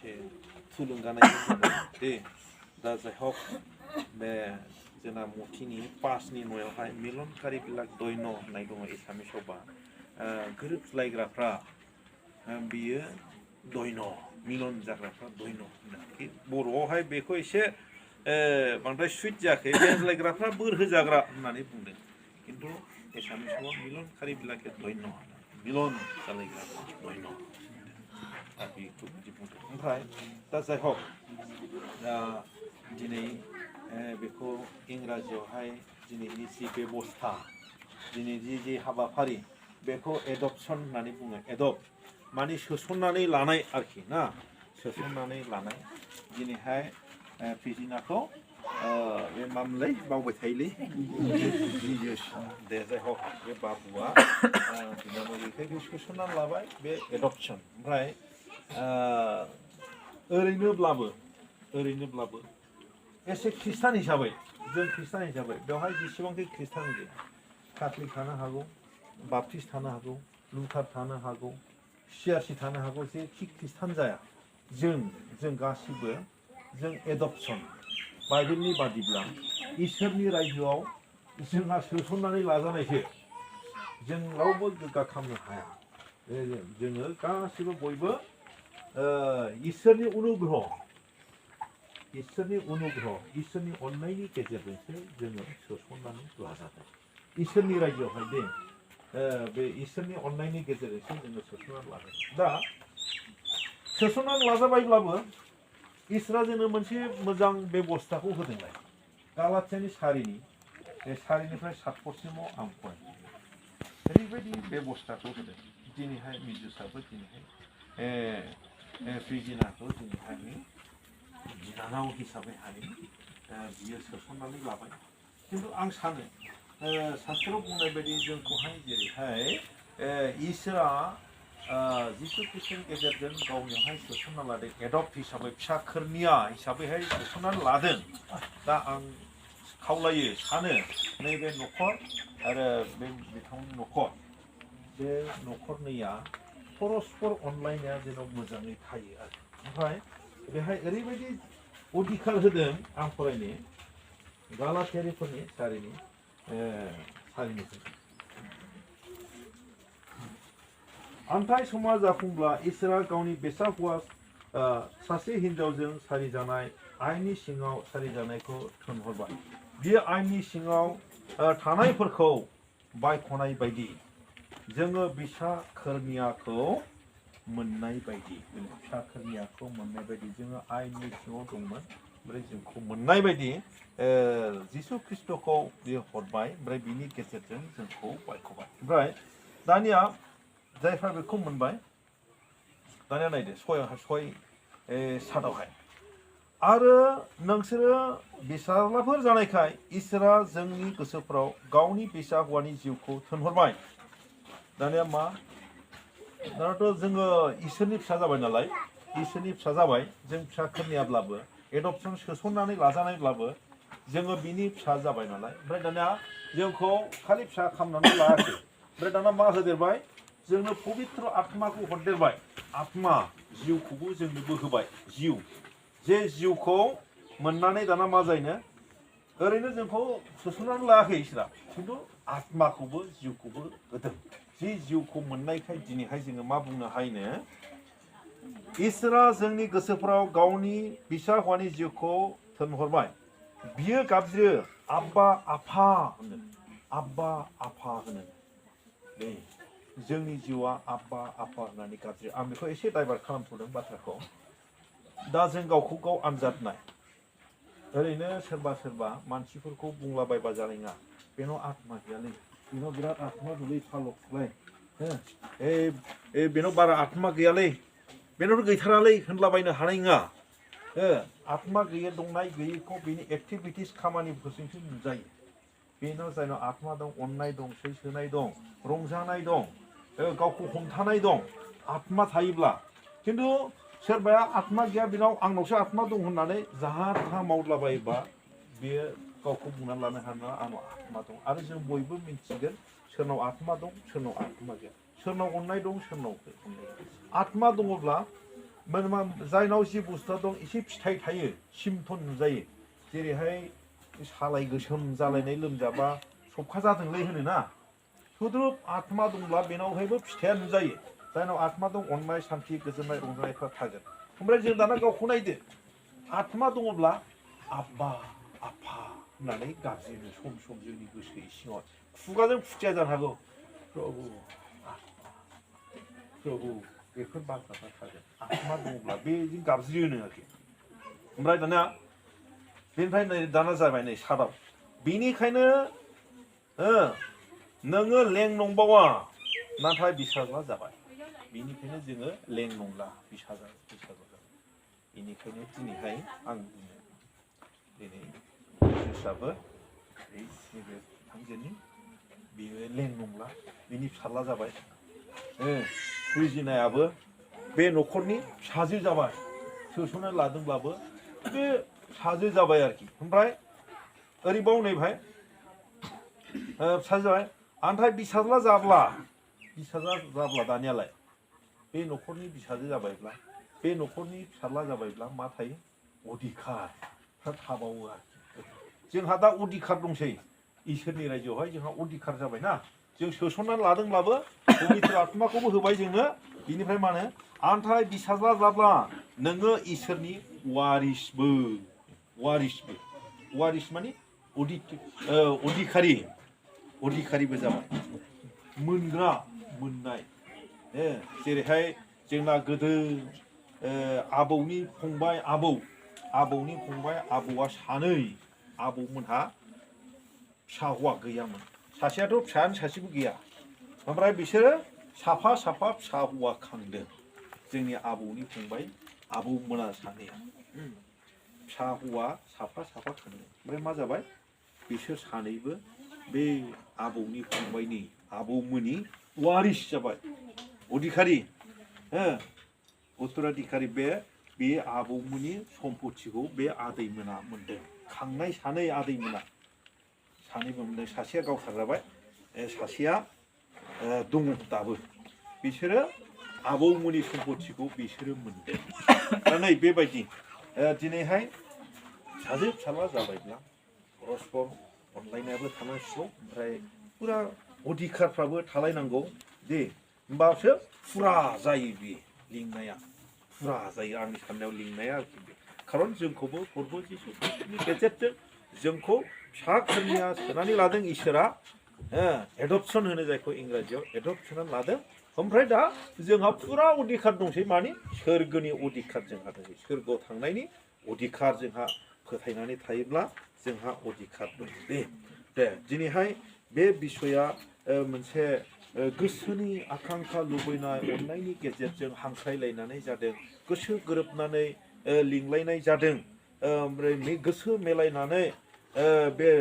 एसे थुलुंगानाय दे दा जाय हक बे जोंना मथिनि पासनि न'यावहाय मिलनकारि बिलाक दयन होननाय दङ एसामिसावबा गोरोबलायग्राफ्रा बियो दयन मिलन जाग्राफ्रा दयन होननानै बर'आवहाय बेखौ एसे बांद्राय सुइट जायाखै रायज्लायग्राफ्रा बोर होजाग्रा होननानै बुंदों खिन्थु एसामिसाव मिलनकारि बिलाके दयन मिलन जालायग्रा दयन दा बेखौ बिदि बुंदों ओमफ्राय दा जाय हक दा दिनै बेखौ इंराजियावहाय दिनैनि जि बेबस्था दिनैनि जि हाबाफारि बेखौ एडप्शन होननानै बुङो एडप्ट माने सोसननानै लानाय आरोखि ना सोसननानै लानाय दिनैहाय फिजिनाखौ बे मामोनलाय बावबाय थायोलै जिजुस दे जाय हक बे बाबुआ बिनानाव बेखायनो सोसननानै लाबाय बे एडप्शन ओमफ्राय ओरैनोब्लाबो एसे ख्रिस्टान हिसाबै जों ख्रिस्टान हिसाबै बेवहाय जेसेबांखि ख्रिस्टान दे काथलिक थानो हागौ बाप्टिस्ट थानो हागौ लुथार थानो हागौ सिआरसि थानो हागौ जेखि ख्रिस्टान जाया जों गासिबो जों एडप्शन बाइबेलनि बादिब्ला इसोरनि रायजोआव जोंहा सोसननानै लाजानायसो जों रावबो गोग्गा खालामनो हाया जोङो गासिबो बयबो इसोरनि अनुग्रह इसोरनि अननायनि गेजेरजोंसो जोङो सोसननानै लाजादों इसोरनि रायजोआवहाय दे बे इसोरनि अननायनि गेजेरजोंसो जोङो सोसननानै लादों दा सोसननानै लाजाबायब्लाबो इसोरा जोंनो मोनसे मोजां बेबस्थाखौ होदोंलाय गालातियानि बे सारिनिफ्राय 7 पदसिमाव आं फरायदों ओरैबायदि बेबस्थाखौ होदों दिनैहाय मिजुसाबो दिनैहाय फिजिनाखौ दिनैहाय बिनानाव हिसाबै बियो सोसननानै लाबाय खिन्थु आं सानो शास्त्रआव बुंनाय बायदि जोंखौहाय जेरैहाय इसोरा जिसु ख्रिस्टनि गेजेरजों गावनियावहाय सोसनना लादों एडप्ट हिसाबै फिसा खोरनिया हिसाबैहाय सोसननानै लादों दा आं खावलायो सानो नैबे न'खर आरो बे बिथांनि न'खर बे न'खरनैया परस्पर अनलायनाया जेन मोजाङै थायो आरो ओमफ्राय बेहाय ओरैबायदि अधिकार होदों आं फरायनो गालातियारिफोरनि सारिनिफ्राय आन्थाय समा जाफुंब्ला इसोरा गावनि बेसा हौवा सासे हिनजावजों सारिजानाय आइननि सिङाव सारिजानायखौ थोनहरबाय बे आइननि सिङाव थानायफोरखौ बायख'नाय बायदि जोङो बिसा खोरनियाखौ मोननाय बायदि जोङो आइननि सिङाव दंमोन ओमफ्राय जोंखौ मोननाय बायदि जिसु ख्रिस्टखौ बियो हरबाय ओमफ्राय बिनि गेजेरजों जोंखौ बायख'बाय ओमफ्राय दानिया जायफ्रा बेखौ मोनबाय दानिया नायदो सय सादावहाय आरो नोंसोरो बिसालाफोर जानायखाय इसोरा जोंनि गोसोफ्राव गावनि बिसा हौवानि जिउखौ थोनहरबाय दानिया मा दानाथ' जोङो इसोरनि फिसा जाबाय नालाय इसोरनि फिसा जाबाय जों फिसा खोरनियाब्लाबो एडप्शन सोसननानै लाजानायब्लाबो जोङो बिनि फिसा जाबाय नालाय ओमफ्राय दानिया जोंखौ खालि फिसा खालामनानै लायाखै ओमफ्राय दाना मा होदेरबाय जोंनो पबित्र आत्माखौ हरदेरबाय आत्मा जिउखौबो जोंनोबो होबाय जे जिउखौ मोननानै दाना मा जायोनो ओरैनो जोंखौ सोसननानै लायाखै इसोरा खिन्थु आत्माखौबो जिउखौबो होदों जि जिउखौ मोननायखाय दिनैहाय जोङो मा बुंनो हायोनो इसोरा जोंनि गोसोफ्राव गावनि बिसा हौवानि जिउखौ थोनहरबाय बियो गाबज्रियो आब्बा आफा होनो बे जोंनि जिउआ आब्बा आफा होननानै गाबज्रियो आं बेखौ एसे डाइभार्ट खालामथ'दों बाथ्राखौ दा जों गावखौ गाव आनजाद नाय ओरैनो सोरबा मानसिफोरखौ बुंलाबायबा जानाय नङा बेनाव आत्मा गैयालै बेनाव बिराद आत्मा दंलै फालकलाय बेनाव बारा आत्मा गैयालै बेनावथ' गैथारालै होनलाबायनो हानाय नङा आत्मा गैया दंनाय गैयैखौ बेनि एक्टिभिटिस खामानिफोरजोंसो नुजायो बेनाव जायनाव आत्मा दं अननाय दं सैसोनाय दं रंजानाय दं गावखौ हमथानाय दं आत्मा थायोब्ला खिन्थु सोरबाया आत्मा गैया बेनाव आंनावसो आत्मा दं होननानै जाहा थाहा मावलाबायोबा बेयो गावखौ बुंनानै लानो हानाय नङा आंनाव आत्मा दं आरो जों बयबो मिन्थिगोन सोरनाव आत्मा दं सोरनाव आत्मा गैया सोरनाव अननाय दं सोरनाव अननाय गैया आत्मा दङब्ला जायनाव जि बुस्थुआ दं एसे फिथाइ थायो सिमथन नुजायो जेरैहाय सालाय गोसोम जालायनाय लोमजाबा सबखा जादोंलै होनोना सुद्रुब आत्मा दंब्ला बेनावहायबो फिथाइया नुजायो जायनाव आत्मा दं अननाय सान्थि गोजोननाय रंजानायफ्रा थागोन ओमफ्राय जों दाना गावखौ नायदो आत्मा दङब्ला आब्बा आफा होननानै गाबज्रियो सम सम जोंनि गोसो सिङाव खुगाजों फुथिया जानो हागौ प्रभु प्रभु बेफोर बाथ्राफ्रा थागोन आत्मा दङब्ला बेजों गाबज्रियोनो आरोखि ओमफ्राय बेनिफ्राय नै दाना जाबाय नै सादाव बेनिखायनो नोङो लें नंबावा नाथाय बिसाजा जाबाय बेनिखायनो जोङो लें नंला बिसाजा जाबाय बेनिखायनो दिनैहाय आं बुङो दिनै जिसुआबो नैबे थांजोनि बेयो लें नंला बिनि फिसाज्ला जाबाय रिजिनायाबो बे न'खरनि फिसाजो जाबाय सोसनना लादोंब्लाबो बे फिसाजो जाबाय आरोखि ओमफ्राय ओरैबाव नैहाय फिसाजो जाबाय ओमफ्राय बिसाज्ला जाब्ला दानियालाय बे न'खरनि बिसाजो जाबायब्ला बे न'खरनि फिसाज्ला जाबायब्ला मा थायो अधिकार थाबावो आरोखि जोंहा दा अधिकार दंसै इसोरनि रायजोआवहाय जोंहा अधिकार जाबायना जों सोसननानै लादोंब्लाबो पबित्र आत्माखौबो होबाय जोंनो बिनिफ्राय मा होनो आमफ्राय बिसाज्ला जाब्ला नोङो इसोरनि वारिसबो वारिस माने अधिकारिबो जाबाय मोननाय जेरैहाय जोंना गोदो आबौनि फंबाय आबौआ सानै आबौमोनहा फिसा हौवा गैयामोन सासेयाथ' फिसायानो सासेबो गैया ओमफ्राय बिसोरो साफा फिसा हौवा खांदों जोंनि आबौनि फंबाय आबौमोना सानैया फिसा हौवा साफा खांदों ओमफ्राय मा जाबाय बिसोर सानैबो बे आबौनि फंबायनि आबौमोननि वारिस जाबाय अधिकारि उत्तराधिकारि बे आबौमोननि सम्पथिखौ बे आदैमोना मोनदों खांनाय सानै आदैमोना सानैबो मोनदों सासेया गावथार जाबाय सासेया दङ दाबो बिसोरो आबौमोननि सम्पथिखौ बिसोरो मोनदों दा नै बेबायदि दिनैहाय सासे फिसाज्ला जाबायब्ला परस्पर अनलायनायाबो थानांसिगौ ओमफ्राय फुरा अधिकारफ्राबो थालायनांगौ दे होमबासो फुरा जायो बे लिंनाया फुरा जायो आंनि साननायाव लिंनाया आरोखि बे खारन जोंखौबो प्रभु जिसु ख्रीष्टनि गेजेरजों जोंखौ फिसा खोरनिया सोनानै लादों इसोरा एडप्सन होनो जायखौ इंराजियाव एडप्सन लादों ओमफ्राय दा जोंहा फुरा अधिकार दंसै मानि सोरगोनि अधिकार जोंहा दंसै सोरगोआव थांनायनि अधिकार जोंहा फोथायनानै थायोब्ला जोंहा अधिकार दं दे दिनैहाय बे बिसया मोनसे गोसोनि आकांक्षा लुबैनाय अननायनि गेजेरजों हांख्रायलायनानै जादों गोसो गोरोबनानै लिंलायनाय जादों ओमफ्राय गोसो मेलायनानै बे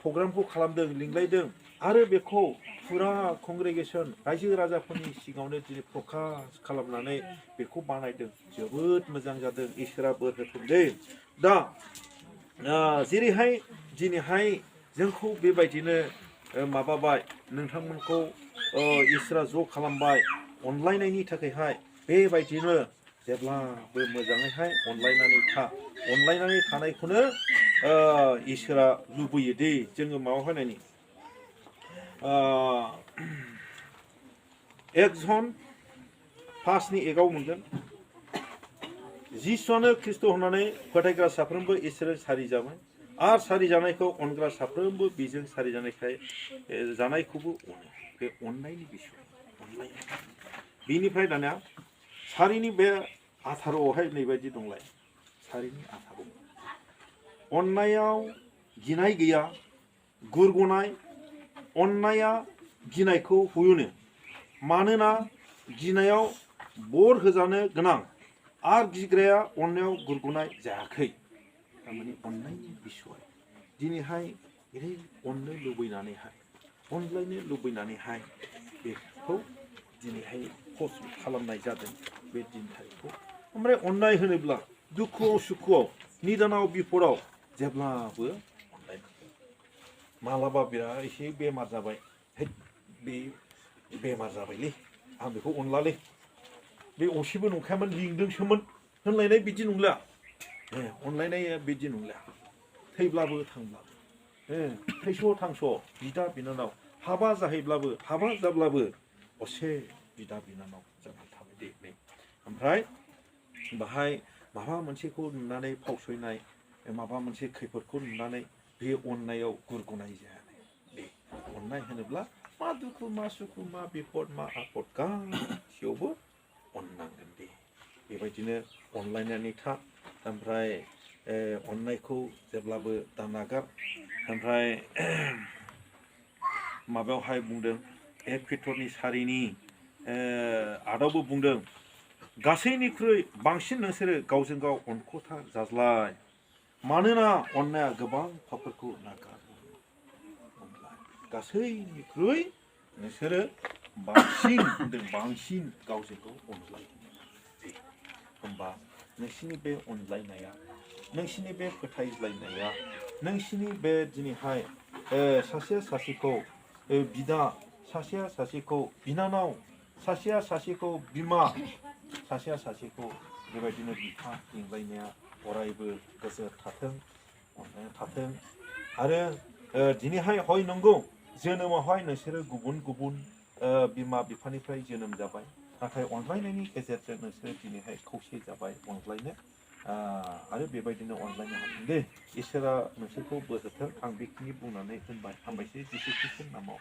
प्रग्रामखौ खालामदों लिंलायदों आरो बेखौ फुरा कंग्रेगेसन रायजो राजाफोरनि सिगाङावनो दिनै प्रकास खालामनानै बेखौ बानायदों जोबोद मोजां जादों इसोरा बोर होथों दे दा जेरैहाय दिनैहाय जोंखौ बेबायदिनो माबाबाय नोंथांमोनखौ इसोरा ज' खालामबाय अनलायनायनि थाखायहाय बेबायदिनो जेब्लाबो मोजाङैहाय अनलायनानै थानायखौनो इसोरा लुबैयो दे जोङो माबा होनायनि 1 जन 5:1 मोनगोन जिसुआनो ख्रीष्ट होननानै फोथायग्रा साफ्रोमबो इसोरजों सारि जाबाय आरो सारि जानायखौ अनग्रा साफ्रोमबो बेजों सारि जानायखाय जानायखौबो अनो बे अननायनि बिसय अनलायनाय बेनिफ्राय दाना सारिनि बे 18आवहाय नैबायदि दंलाय सारिनि 18 अननायाव गिनाय गैया गुरगनाय अननाया गिनायखौ हुयोनो मानोना गिनायाव बर होजानो गोनां आरो गिग्राया अननायाव गुरगनाय जायाखै थारमाने अननायनि बिसय दिनैहाय ओरै अननो लुबैनानैहाय बेखौ दिनैहाय पस्ट खालामनाय जादों बे दिन थारिखखौ ओमफ्राय अननाय होनोब्ला दुखुआव सुखुआव निदानाव बिपदाव जेब्लाबो अनलायनांगौ मालाबा बिराद एसे बेमार जाबाय बे बेमार जाबायलै आं बेखौ अनलालै बे असेबो नंखायामोन लिंदोंसोमोन होनलायनाय बिदि नंला अनलायनाया बिदि नंला थैब्लाबो थांब्लाबो थैस' थांस' बिदा बिनानाव हाबा जाहैब्लाबो हाबा जाब्लाबो असे बिदा बिनानाव जानानै थाबाय दे ओमफ्राय बाहाय माबा मोनसेखौ नुनानै फावसयनाय माबा मोनसे खैफोदखौ नुनानै बे अननायाव गुरगुनाय जाया बे अननाय होनोब्ला मा दुखु मा सुखु मा बिपद मा आफद गासैयावबो अननांगोन दे बेबायदिनो अनलायनानै था ओमफ्राय अननायखौ जेब्लाबो दानागार ओमफ्राय माबायावहाय बुंदों 1 पेट्रनि 4नि 8आवबो बुंदों गासैनिख्रुइ बांसिन नोंसोरो गावजों गाव अनख'था जाज्लाय मानोना अननाया गोबां पापफोरखौ नागारो गासैनिख्रुइ नोंसोरो बांसिन गावजों गाव अनज्लाय होमबा नोंसिनि बे अनज्लायनाया नोंसिनि बे फोथायज्लायनाया नोंसिनि बे दिनैहाय सासेया सासेखौ बिदा सासेया सासेखौ बिनानाव सासेया सासेखौ बिमा सासेया सासेखौ बेबायदिनो बिफा लिंलायनाया अरायबो गोजोर थाथों अननाया थाथों आरो दिनैहाय हय नंगौ जोनोमावहाय नोंसोरो गुबुन गुबुन बिमा बिफानिफ्राय जोनोम जाबाय नाथाय अनज्लायनायनि गेजेरजों नोंसोरो दिनैहाय खौसे जाबाय अनज्लायनो आरो बेबायदिनो अनज्लायनो हागोन दे इसोरा नोंसोरखौ बोर होथों आं बेखिनि बुंनानै दोनबाय हामबायसै जिसु ख्रिस्टनि नामाव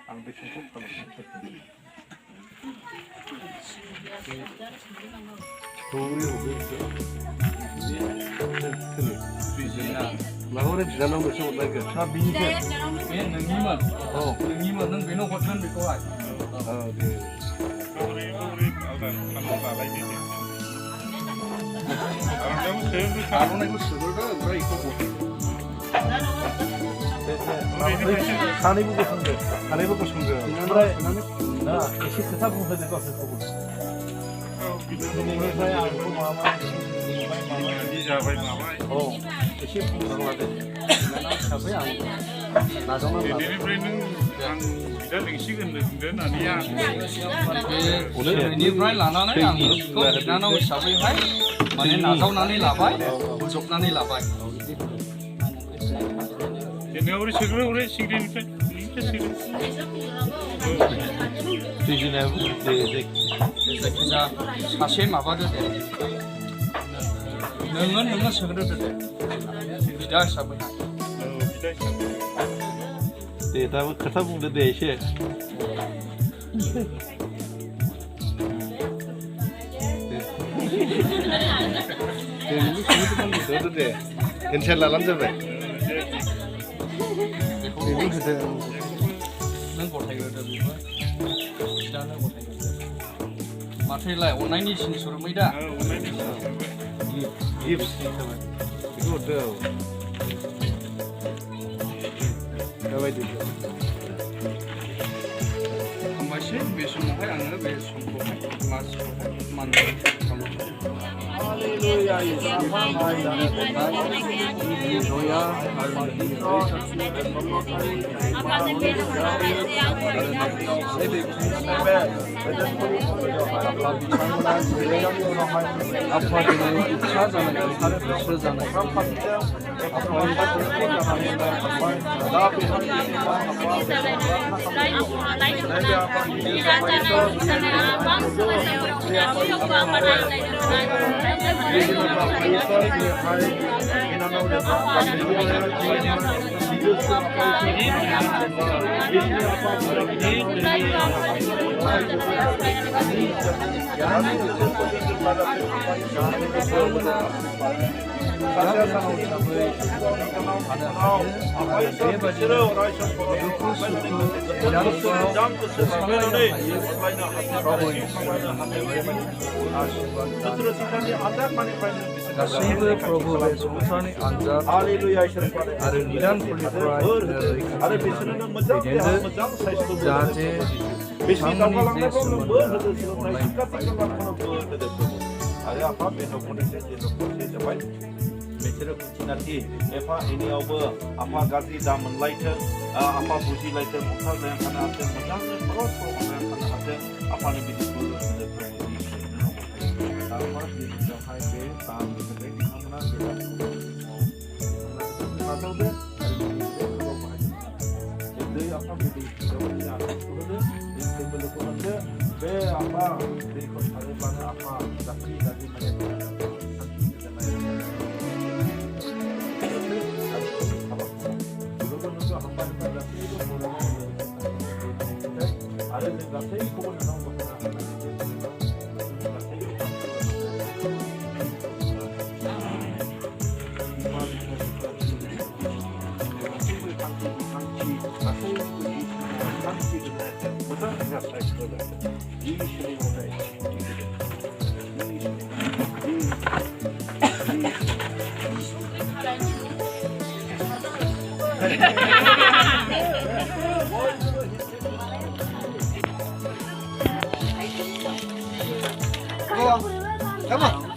आं बे समखौ खालामनानै Lahore bidanau nasi odlaygın. Ha binikə. Ben nengimən. Nengimən neng beno hotlan bekoy. De. Arunayı sıvırda bura iko botu. Kanaiबो बोखांदो. Kanaiबो बोखांदो. ओमफ्राय ना एसे खोथा बुंदो दे गावसोरखौ. दिनैनिफ्राय आंखौ माबा जाबाय माबाय एसे बुंनानै लादो हिसाबै आं नाजावना लादो बेनिफ्राय नों आं बिदा लिंसिगोन होनदों होननानै आं बेनिफ्राय लानानै आं बेखौ बिनानाव हिसाबैहाय माने नाजावनानै लाबाय बोजबनानै लाबाय जेनेबा ओरै सोग्रो ओरै सिंग्रिनिफ्राय जायखिजाया सासे माबादो दे नोङो सोग्रोदो दे बिदा हिसाबै दे दाबो खोथा बुंदो दे एसे दे नोङो सोग्रोदो दे एन्सार लानानै जाबाय बेखौ होदो नों गथायग्रोदो बेखौ बिदानो गथायग्रोदो माथोलाय अननायनि सिन सुरुमै दा गिफ्ट बेखौ हरदो दाबायदि हामबायसै बे समावहाय आङो बे समखौहाय गासैबो प्रभु संसारनि आनजाद आरो निदानफोरनिफ्राय आरो बिसोरनो मोजां जाहाथे बिथांमोननि जे सोमोन्दोआ आरो आफा बे न'खरनिफ्राय जे न'खरसे जाबाय बिसोरो खुथिनाथि एफा एनियावबो आफा गाज्रि दा मोनलायथों आफा बुजिलायथों हमथानो थानो हाथों मोजाङै खर' खालामनो थानो हाथों आफानि बिदिखौ दिनजोंहाय बे बांद्राय बिथांमोना नाजावदो आरो बे खालाव बाहायदों दै आफा दै जौनि आखाइखौ होदो दै बोलोखौ होदो बे आफा दैखौ सारोब्लानो आफा गासै गाज्रि आरो जों गासैखौबो नोंनाव Come on.